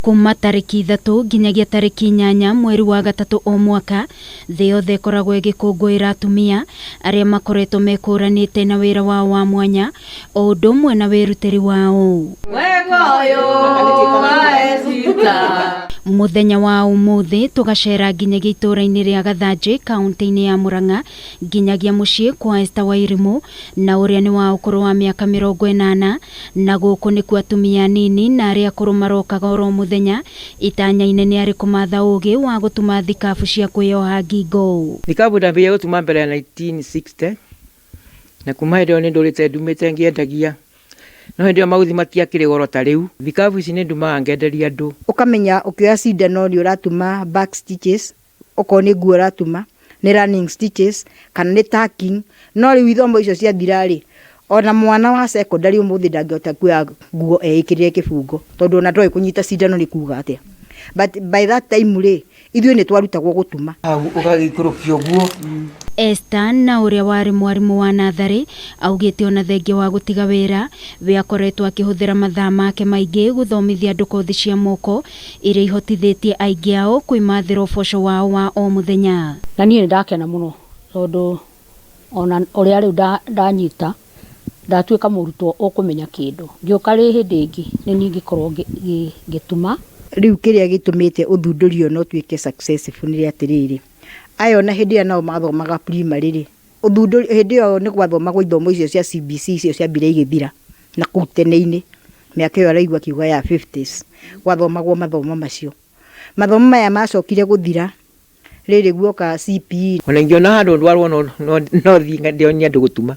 Kuma tarĩki 3 nginyagia tarĩki 8 mweri wa gatatũ o mwaka, thĩ yothe ĩkoragwo ĩgĩkũngũĩra atumia arĩa makoretwo mekũranĩte na wĩra wao wa mwanya o ũndũ ũmwe na wĩrutĩri wao. Mũthenya wa ũmũthĩ tũgacera nginyagia itũũra-inĩ rĩa Gathanjĩ, kaũntĩ-inĩ ya Murang'a, nginyagia mũciĩ kwa Esther Wairimu, na ũrĩa nĩ wa ũkũrũ wa mĩaka 80, na gũkũ nĩkuo atumia anini na arĩa akũrũ marokaga oro mũthenya, itanya inene arĩ kũmatha ũgĩ wa gũtuma thikabu cia kwĩyoha ngingo. Thikabu ndambĩrĩirie gũtuma mbere ya 1960, na kuma hĩndĩ ĩyo nĩ ndũrĩte ndumĩte ngĩendagia, no hĩndĩ ĩyo mauthi matiakĩrĩ goro ta rĩu. Thikabu ici nĩ ndumaga ngenderia andũ. Ũkamenya ũkĩoya cindano nĩ ũratuma back stitches, okorwo nĩ nguo ũratuma nĩ running stitches kana nĩ tucking. No rĩu ithomo icio ciathira rĩ, ona mwana wa secondary ũmũthĩ ndangĩhota kuoya nguo eĩkĩrĩre kĩbungo, tondũ ona ndoĩ kũnyita cindano nĩ kuga atĩa. But by that time rĩ, ithuĩ nĩ twarutagwo gũtuma. Hau ũgagĩikũrũkia ũguo. Esther, na ũrĩa warĩ mwarimũ wa natharĩ, augĩte ona thengia wa gũtiga wĩra, we akoretwo akĩhũthĩra mathaa make maingĩ gũthomithia andũ kothi cia moko iria ihotithĩtie aingĩ ao kwĩmathĩra ũboco wao wa o mũthenya. Na niĩ nĩ ndakena mũno, tondũ ona ũrĩa rĩu ndanyita ndatuĩka mũrutwo ũkũmenya kĩndũ, ngĩũka rĩ hĩndĩ ĩngĩ nĩ niĩ ngĩkorwo ngĩtuma. Rĩu kĩrĩa gĩtũmĩte ũthundũri ũyũ no ũtuĩke successful nĩ atĩrĩrĩ, aya ona hĩndĩ ĩrĩa nao mathomaga primary rĩ, ũthundũri hĩndĩ ĩyo nĩ gwathomagwo ithomo icio cia CBC, icio ciambire igĩthira na kũu tene-inĩ, mĩaka ĩyo araigua akiuga ya 50s, gwathomagwo mathomo macio. Mathomo maya macokire gũthira rĩrĩ guoka CPE. Ona ingĩona handũ ndwarwo no thiĩ ndĩonie andũ gũtuma.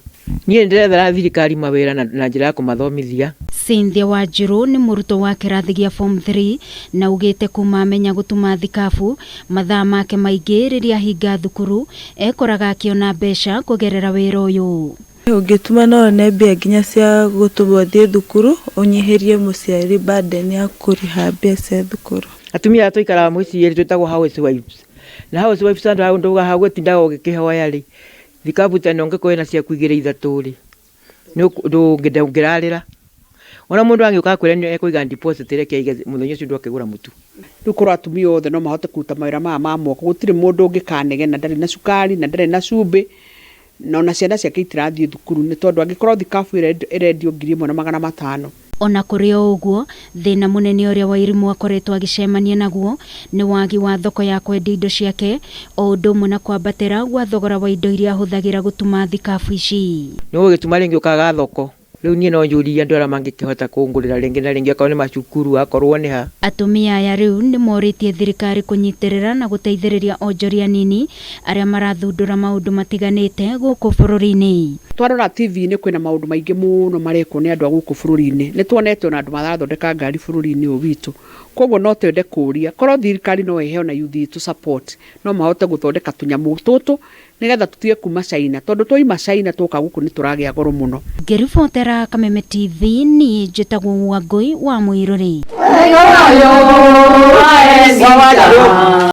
Niĩ nĩndĩrethera thirikari mawĩra na njĩra ya kũmathomithia. Cynthia Wanjiru nĩ mũrutwo wa kĩrathi gĩa form 3, na augĩte kuma amenya gũtuma thikabu, mathaa make maingĩ rĩrĩa ahinga thukuru ekoraga akĩona mbeca kũgerera wĩra ũyũ. Ũngĩtuma no wone mbia nginya cia gũtũmwo ũthiĩ thukuru, ũnyihĩrie mũciari burden ya kũrĩha mbia cia thukuru. Atumia arĩa tũikaraga mũciĩ twĩtagwo housewives, na housewives andũ a ndauga hau gũtindaga ũgĩkĩhoya rĩ, thikabu ta ĩno ũngĩkorwo ĩna ciaku igĩrĩ ithatũ rĩ, ndũngĩrarĩra. Ona mũndũ angĩũka akwĩre nĩ ekũiga deposit, reke aige, mũthenya ũcio ndũakĩgũra mũtu. Rĩu korwo atumia othe no mahote kũruta mawĩra maya ma moko, gũtirĩ mũndũ ũngĩkanegena ndarĩ na cukari na ndarĩ na cumbĩ, na ona ciana ciake itirathiĩ thukuru, nĩ tondũ angĩkorwo thikabu ĩrendio 1500. Ona kũrĩ o ũguo, thĩna mũnene ũrĩa Wairimu akoretwo agĩcemania naguo nĩ wagi wa thoko ya kwendia indo ciake, o ũndũ ũmwe na kwambatĩra gwa thogora wa indo iria ahũthagĩra gũtuma thikabu ici. Nĩ ũgĩtuma rĩngĩ ũkaga thoko. Rĩu niĩ no njũrie andũ arĩa mangĩkĩhota kũngũrĩra rĩngĩ na rĩngĩ, akorwo nĩ macukuru, akorwo nĩ ha. Atumia aya rĩu nĩ morĩtie thirikari kũnyitĩrĩra na gũteithĩrĩria onjoria anini arĩa marathundũra maũndũ matiganĩte gũkũ bũrũri-inĩ. Twarora TV-inĩ kwĩna maũndũ maingĩ mũno marekwo nĩ andũ a gũkũ bũrũri-inĩ. Nĩ tuonete ona andũ marathondeka ngari bũrũri-inĩ ũyũ witũ. Koguo no twende kũũria korwo thirikari no ĩhe ona youth itũ support, no mahote gũthondeka tũnyamũ tũtũ nĩgetha tũtige kuma China, tondũ twaima China twoka gũkũ nĩ tũragĩa goro mũno. Ngĩribotera Kameme TV, niĩ njĩtagwo Wangũi wa Mũirũrĩ.